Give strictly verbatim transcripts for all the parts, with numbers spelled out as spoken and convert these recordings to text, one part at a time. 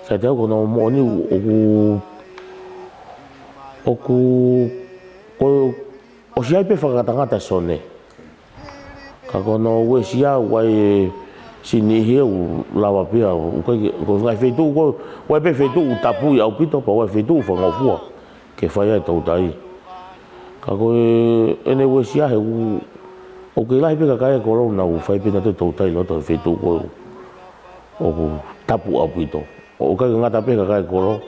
Kiate au ko hono moʻoni ʻoku, ʻoku, ko, ʻosi ʻi ai pē fakangatangata e Sone. Ka ko hono uesia ʻoku ʻi ai e siʻi niʻihi ʻoku lava pē ia, ʻoku ʻikai ke, ko e ngaahi feituʻu ko, ʻoku ʻi ai pē feituʻu ʻoku tapuʻi ʻaupito, pea ʻoku ʻi ai feituʻu ʻoku fakangofua ke fai ai e toutai. Ka ko e, ʻene uesia he ʻoku, ʻoku kei lahi pē kakai e kolo ʻoku nau fai pē ʻenautolu e toutai ʻi loto he feituʻu ko ē ʻoku tapu ʻaupito. ʻOku ʻikai ke ngata pē he kakai e kolo,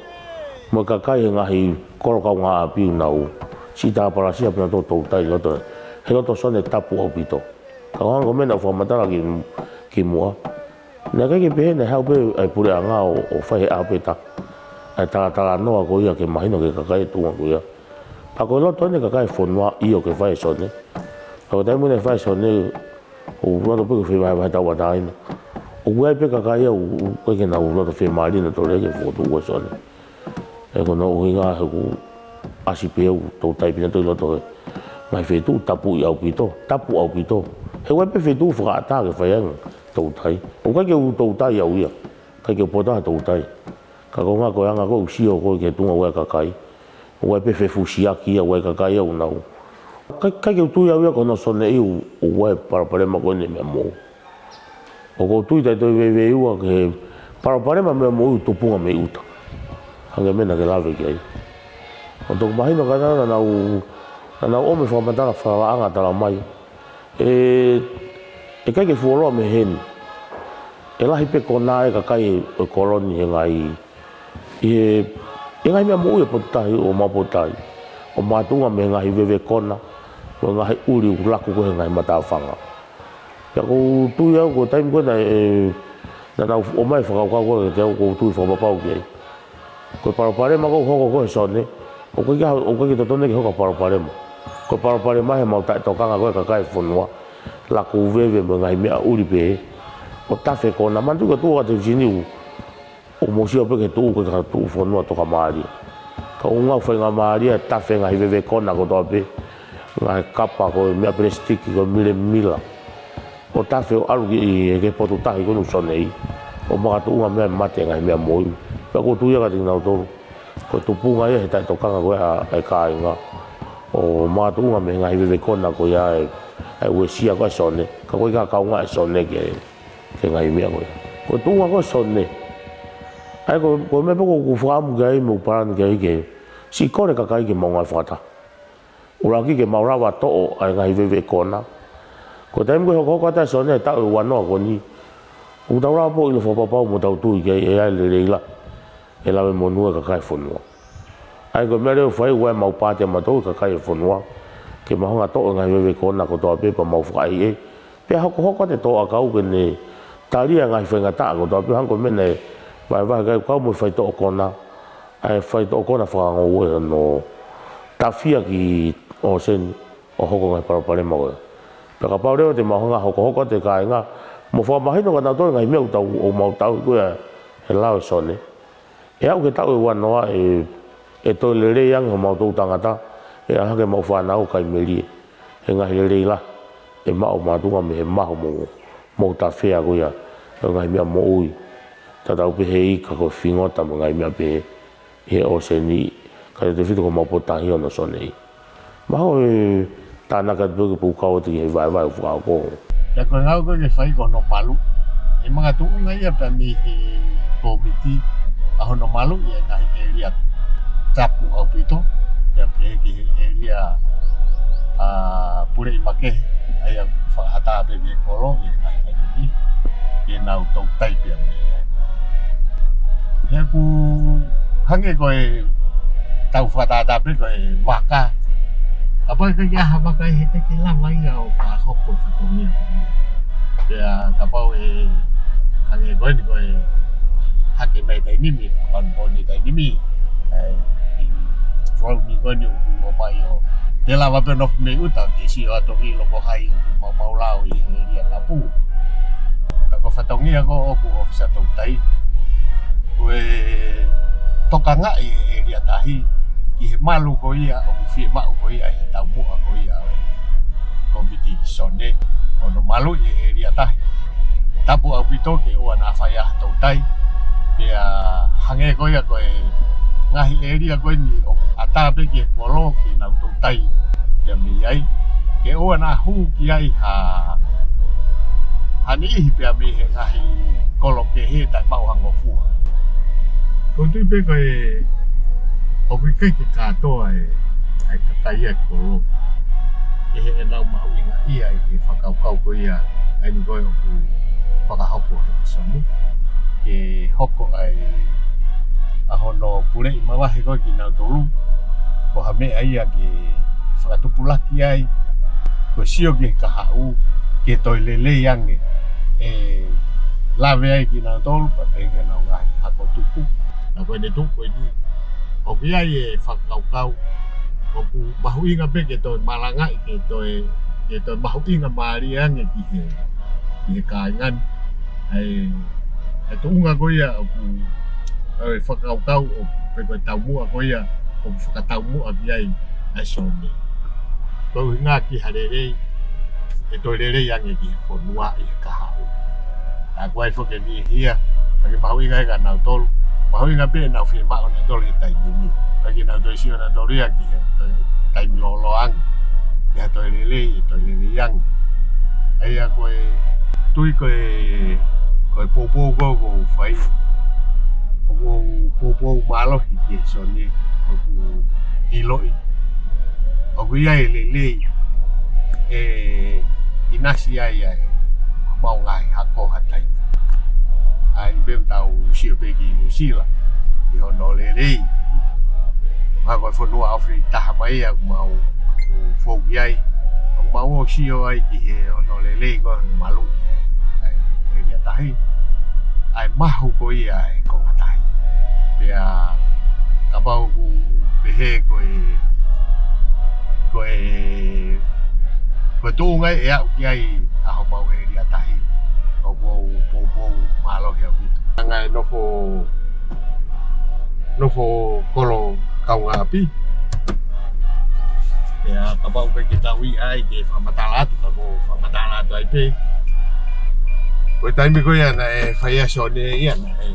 mo e kakai he ngaahi kolo kaungāʻapi ʻoku nau siʻi tāpalasia pē ʻenautolu e toutai ʻi loto, he loto Sone tapu ʻaupito. Ka ko e hangē ko e meʻa naʻa ku fakamatala ki, kimuʻa, naʻe ʻikai ke pehē naʻe haʻu pē ʻa e puleʻanga ʻo, ʻo fai he ʻaho pē ʻe taha ʻa e talatalanoa ko ia ke mahino ki he kakai e tuʻunga ko ia. Pea ko e loto eni e kakai e fonua ʻio ke fai e Sone. Pea ko e taimi naʻe fai e Sone, ʻoku loto pē ke fevahevahe tauʻatāina. ʻOku ʻi ai pē kakai ia ʻoku, ʻoku ʻikai ke nau loto fiemālie ʻenautolu ia ke fokotuʻu e Sone. He ko hono ʻuhinga he ʻoku ʻasi pē ʻoku toutai pē ʻenautolu ʻi loto he ngaahi feituʻu tapuʻi ʻaupito, tapu ʻaupito. He ʻoku ʻi ai pē feituʻu fakaʻatā ke fai ai e toutai. ʻOku ʻikai ke u toutai au ia, ʻikai ke u poto he toutai. Ka ko e ʻuhinga ko e anga ko ē ʻeku sio ko ē ki he tuʻunga ʻoku ʻi ai e kakai, ʻoku ʻi ai pē fefusiaki ia, ʻoku ʻi ai e kakai ia ʻoku nau. ʻIkai, ʻikai ke u tui au ia ko hono Soneʻi ʻoku, ʻoku ʻi ai e palopalema ko eni e meʻa moʻui. ʻOku ou tui taʻe toe veiveiua ki he palopalema e meʻa moʻui ʻoku tupunga mei ʻuta. Hangē ko e meʻa naʻa ke lave ki ai. ʻOku toki mahino ka naʻa, naʻa nau, naʻa nau ʻomai e fakamatala fakalaʻanga talamai ʻe, ʻe ʻikai ke fuoloa mei heni. ʻE lahi pē kona e kakai ʻo e kolo ni he ngaahi, ʻi he, ʻi he ngaahi meʻa moʻui e potu tahi ʻo maʻu potu tahi, ʻo makatuʻunga mei he ngaahi veve kona, mo e ngaahi ʻuli ʻoku laku ko ē he ngaahi matāfanga. Pea ʻoku ou tui au ko e taimi ko ē naʻe, naʻa nau ʻomai e fakakaukau ko ē kiate au, ʻoku ou tui fakapapau ki ai. Ko e palopalema ʻoku hoko ko ē he Sone, ʻoku ʻikai ke, ʻoku ʻikai ke totonu ke hoko ko e palopalema. Ko e palopalema he mau taʻetokanga ko ē kakai e fonua, laku veve mo e ngaahi meʻa ʻuli pē, ʻo tafe kona. Manatuʻi ko e tuʻu ʻa e televīsone ʻoku, ʻoku mou sio pē ki he tuʻu ko ē ki ha tuʻu fonua tokamālie. Ka ʻoku ngāue faingamālie e tafe e ngaahi veve kona kotoa pē, ngaahi kapa ko e meʻa pelesitiki ko e milemila. ʻO tafe ʻo ʻalu ki he, ki he potu tahi ko eni ʻoku Soneʻi. ʻO makatuʻunga mei ai e mate e ngaahi meʻa moʻui. Pea ʻoku ou tui au kiate kinautolu, ko e tupunga ia he taʻetokanga ko ē ʻa e kāinga. ʻO makatuʻunga mei he ngaahi veve kona ko ia e, e uesia ko ē ʻa e Sone. Ka ʻoku ʻikai ke kaungā e Sone ki he, ki he ngaahi meʻa ko ia. Ko e tuʻunga ko ē ʻo e Sone. ʻA ia ko, ko e meʻa pē ʻoku ou fakaʻamu ki ai mo palani ki ai ke siʻi kole e kakai ke mau ngāue fakataha. ʻUluaki ke mau lava toʻo ʻa e ngaahi veve kona. Ko e taimi ko ē hokohoko atu e Sone he taʻu ʻe uanoa ko eni, ʻoku tau lava pē ʻo ʻilo fakapapau mo tau tui ki ai ʻe ʻi ai e lelei lahi ʻe lave monū e kakai e fonua. ʻA ia ko e meʻa leva ʻoku fai, ʻoku ʻi ai e mau paati ʻamautolu e kakai e fonua ke mau hanga ʻo toʻo e ngaahi veve kona kotoa pē pea mau fakaʻehiʻehi. Pea hokohoko atu e toʻo ʻakau ke ne tali ʻa e ngaahi faingataʻa kotoa pē, hangē ko e meʻa naʻe vahevahe ki ai, kau mo e faitoʻo kona, ʻa e faitoʻo kona fakangoue hono tafia ki ʻōseni ʻo hoko e ngaahi palopalema ko ia. Pea kapau leva te mau hanga ʻo hokohoko atu e kāinga, mo fakamahino kia nautolu e ngaahi meʻa ʻoku tau, ʻoku mau tauhi ko ia he lao e Sone. ʻE aʻu ki he taʻu ʻe uanoa ʻe, ʻe toe lelei ange hoʻomautolu tangata, ʻe ʻalu hake ʻemau fānau ʻo kai melie he ngaahi lelei lahi ʻe maʻu makatuʻunga mei he mahu mo, mo tafea ko ia ʻo e ngaahi meʻa moʻui, tatau pē he ika ko e fingota mo e ngaahi meʻa pehē ʻi he ʻōseni, kae tautefito ko homau potu tahi hono Soneʻi. Mahalo ʻe tānaki atu pē ke pukau atu ki he vahevahe ʻoku fakahoko. Pea ko e ngāue ko ē ke fai ko hono maluʻi. ʻE makatuʻunga ia pea mei he kōmiti ʻa hono maluʻi e ngaahi ʻēlia tapu ʻaupito. Pea pehē ki he ʻēlia ʻa Puleʻi Makehe, ʻa ia ʻoku fakaʻatā pē ki he kolo ʻi he ngaahi taimi ni, ke nau toutai pē mei ai. He ʻoku hangē ko e tau fakatātā pē ko e vaka. Kapau ʻe ʻikai ke ʻi ai ha vaka ʻi heni, ʻikai ke lava ia ʻo fakahoko e fatongia ko ia. Pea kapau ʻe hangē ko eni ko e hake mai taimi ni, fakaonopōni taimi ni, ʻa e, ʻi he drone ko eni ʻoku ʻomai ʻo te lava pē ʻo nofo mei ʻuta, te sio atu ʻi loto hai ʻoku maumau lao ʻi he ʻēlia tapu. Ka ko e fatongia ko ē ʻoku ʻōfisa toutai, ko e tokangaʻi e ʻēlia tahi ki he malu ko ia ʻoku fiemaʻu ko ia ʻe he taumuʻa ko ia ʻo e kōmiti Sone, hono maluʻi e ʻēlia tahi. Tapu ʻaupito ke ʻoua naʻa fai ha toutai, pea Hangē ko ia ko e ngaahi ʻēlia ko eni ʻoku ʻatā pē ki he kolo ke nau toutai pea mei ai. Ke ʻoua naʻa hū ki ai ha, ha niʻihi pea mei he ngaahi kolo kehe taʻe maʻu ha ngofua. ʻOku ou tui pē ko e ʻoku ʻikai ke kātoa e, ʻa e kakai ʻa e kolo. ʻI heʻenau mahuʻingaʻia ʻi he fakakaukau ko ia ʻa eni ko ē ʻoku fakahoko he ʻEsoni. Ke hoko ai ʻa hono puleʻi mavahe ko ē kinautolu, ko ha meʻa ia ke fakatupulaki ai, ko e sio ki he kahaʻu, ke toe lelei ange, ʻe lave ai kinautolu, pea pehē ki heʻenau ngaahi hako tupu. Ka ko ʻene tuʻu ko eni, ʻoku ʻi ai e fakakaukau, ʻoku mahuʻinga pē ke toe malangaʻi, ke toe, ke toe mahuʻinga mālie ange ki he, ki he kāinga ni. ʻA e, ʻa e tuʻunga ko ia ʻoku, ʻa e fakakaukau ʻoku, pe ko e taumuʻa ko ia ʻoku fakataumuʻa ki ai ʻa e Sone. Ko e ʻuhinga ki ha lelei, ʻe toe lelei ange ki he fonua ʻi he kahaʻu. ʻA ko e foki eni ia, ʻoku mahuʻinga ia kia nautolu, mahuʻinga pē ʻenau fiemaʻu ʻanautolu he taimi ni. ʻOku ʻikai ke nau toe sio ʻanautolu ia ki he toe taimi lōloa ange, ki ha toe lelei, ʻe toe lelei ange. ʻA ia ko e tui ko e, ko e poupou ko ē ʻoku ou fai, ʻoku ou poupou mālohi ki he Sone, ʻoku ou ʻiloʻi ʻoku ʻi ai e lelei ʻe ʻinasi ai ʻa e mau ngaahi hako ha taimi. ʻA ia pē ʻoku tau sio pē ki Nuʻusila, ʻi hono lelei. Mahalo ko e fonua ofi taha mai ia ʻoku mau fou ki ai. ʻOku mau ō ʻo sio ai ki he hono lelei ko ē hono maluʻi ʻa e ʻēlia tahi. ʻA e mahu ko ia ʻa e konga tahi. Pea kapau ʻoku pehē ko e, ko e, ko e tuʻunga ʻe aʻu ki ai ʻa homau ʻēlia tahi, ʻoku ou poupou mālohi ʻaupito. Hanga ʻe nofo, nofo kolo kaungāʻapi. Pea kapau ʻoku ʻikai ke tau ʻi ai ke fakamatala atu, ka ʻoku ou fakamatala atu ai pē. Ko e taimi ko ia naʻe fai ai ʻa Sone ia naʻe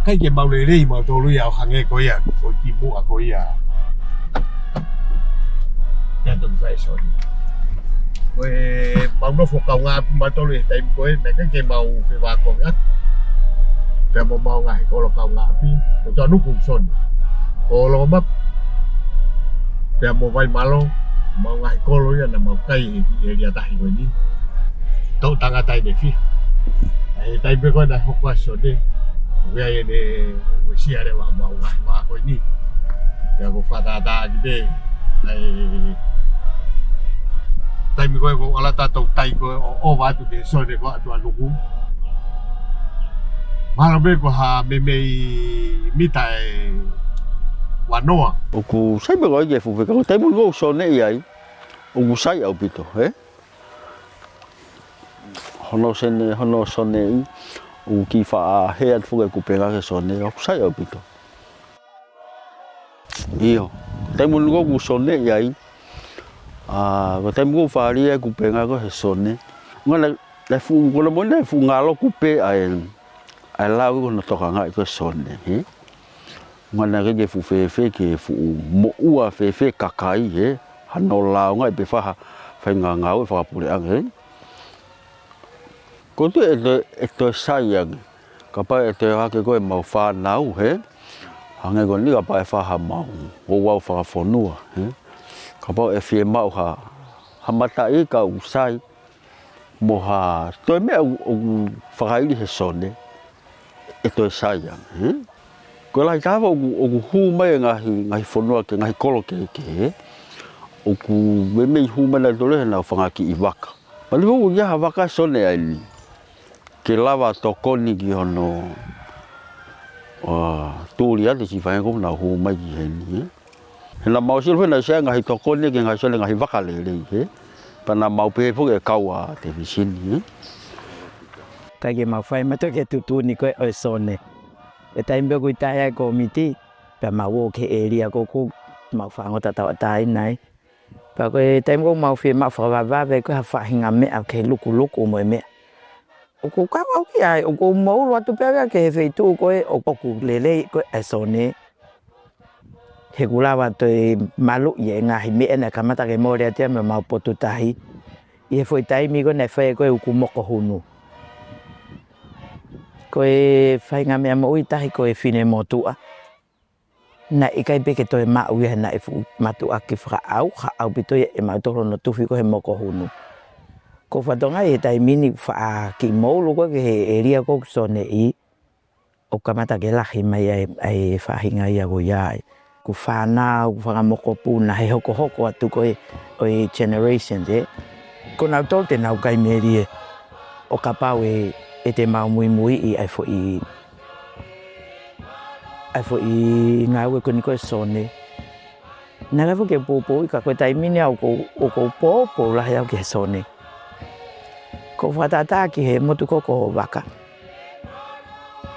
ʻikai ke mau lelei mautolu ia ʻo hangē ko ia, ko e kimuʻa ko ia. Naʻe toki fai ʻa Sone. Ko e mau nofo kaungāʻapi mautolu he taimi ko ē, naʻe ʻikai ke mau fevākovi atu. Pea mo mau ngaahi kolo kaungāʻapi, ko Tuʻanuku Sone. Ko Longomapu. Pea mo Vaimalo, mau ngaahi kolo ia naʻa mau kai he kiʻi ʻēlia tahi ko eni. Toʻu tangata ʻe fiha. ʻA e taimi pē ko ē naʻe hoko ai ʻa Sone, ʻoku ʻi ai ʻene uesia leva ʻa mau ngaahi vā ko eni. Pea ʻoku fakatātā ʻaki pē, ʻa e taimi ko ē ʻoku ʻalu atu ʻa e toutai ko ē ʻo ʻova atu ki he Sone ko ē ʻa Tuʻanuku. Mahalo pē ko ha meimei mita ʻe ua noa. ʻOku sai pē ko ē ke fufe ka ko e taimi ko ē ʻoku Sone ʻi ai, ʻoku sai ʻaupito, ē? Hono Sone, hono Soneʻi, ʻoku kiʻi faʻa hē atu foki e kupenga ki he Sone, ʻoku sai ʻaupito. ʻIo, taimi ko ē ʻoku Sone ʻi ai, ʻa, ko e taimi ko ē ʻoku fāʻeleʻi ai e kupenga ko ē he Sone. Ngana, naʻe fuʻu, ko hono moʻoni naʻe fuʻu ngalo kupe ʻa e, ʻa e lao ko ē hono tokangaʻi ko ē Sone, ē? Ngana ke ke fuʻu fēfē ke fuʻu moʻua fēfē kakai, ē? Hano lao ngaahi pē faha, fai ngāngāue fakapuleʻanga, ē? Ko e tui ʻe toe, ʻe toe sai ange. Kapau ʻe toe hake ko ē mau fānau, ē? Hangē ko eni kapau ʻe fai ha mau ouau fakafonua, ē? Kapau ʻe fiemaʻu ha, ha mataʻi ka ʻoku sai, mo ha toe meʻa ʻoku, ʻoku fakaili he Sone, ʻe toe sai ange, ē? Ko e lahi taha ʻoku, ʻoku hū mai e ngaahi, ngaahi fonua kehe, ngaahi kolo kehekehe, ē? ʻOku meimei hū mai nautolu he ʻenau fanga kiʻi vaka. Mali ʻoku ʻi ai ha vaka Sone ʻa eni. Ke lava tokoni ki hono, ʻa, tuli atu siʻi faʻahinga ko ē naʻa nau hū mai ki heni, ē? He naʻa mau sio pē naʻe ʻi ai e ngaahi tokoni ki he ngaahi Sone ngaahi vaka lelei, ē? Pea naʻa mau pehē foki ʻe kau ʻa Tefisini, ē? ʻIkai ke mau fai mautolu ki he tuʻutuʻuni ko ē ʻo e Sone. Ko e taimi pē ʻoku ʻi tahi ai e kōmiti, pea mau ō ki he ʻēlia ko ē ʻoku mau fāngota tauʻatāina ai. Pea ko e taimi ko ē ʻoku mau fiemaʻu fakavavevave ko ē ha faʻahinga meʻa ke lukuluku mo e meʻa. ʻOku ou kau au ki ai, ʻoku ou moulu atu pē au ia ki he feituʻu ko ē ʻoku lelei ko ē ʻa e sone. He ʻoku lava toe maluʻi e ngaahi meʻa naʻe kamata ke mole atu ia mei homau potu tahi. ʻI he foʻi taimi ko ē naʻe fai ko ē ʻuku moko hunu. Ko e faʻahinga meʻa moʻui tahi ko e finemotuʻa. Naʻe ʻikai pē ke toe maʻu ia he naʻe fuʻu mātuʻaki fakaʻauha ʻaupito ia ʻe mautolu hono tufi ko ē he moko hunu. Ko e fatongia ʻi he taimi ni faʻa kiʻi moulu ko ē ki he ʻēlia ko ē ʻoku soneʻi, ʻo kamata ke lahi mai ai, ʻa e faʻahinga ia ko ia ai. ʻOku fānau, ʻoku fakamokopuna, he hokohoko atu ko ē ʻo e generations, ē. Ko nautolu te nau kai melie, ʻo kapau ʻe, ʻe te mau muimuiʻi ʻa e foʻi, ʻa e foʻi ngāue ko eni ko e sone. Naʻe lava ke poupou, ka ko e taimi ni au ʻoku ou, ʻoku ou poupou lahi au ki he sone. ʻOku ou fakatātā ki he motu ko ē ko Vaka.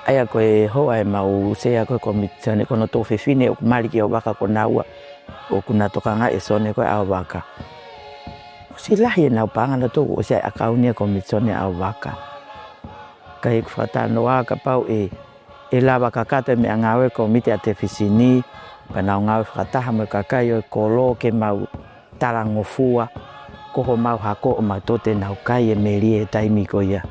ʻA ia ko e hoa ʻemau sea ko ē komiti sone ko hono tuofefine ʻoku mali ki ʻAo Vaka ko naua. ʻOku na tokangaʻi e sone ko ē ʻa ʻAo Vaka. ʻOsi lahi ʻenau paʻanga nautolu, ʻosi ʻi ai e ʻakauni ʻa e komiti sone ʻa ʻAo Vaka. Ka ʻi heʻeku fakatalanoa kapau ʻe, ʻe lava kakato e meʻangāue komiti ʻa e televīsini, pea nau ngāue fakataha mo e kakai ʻo e kolo ke mau talangofua, ko homau hako ʻo mautolu te nau kai e melie he taimi ko ia.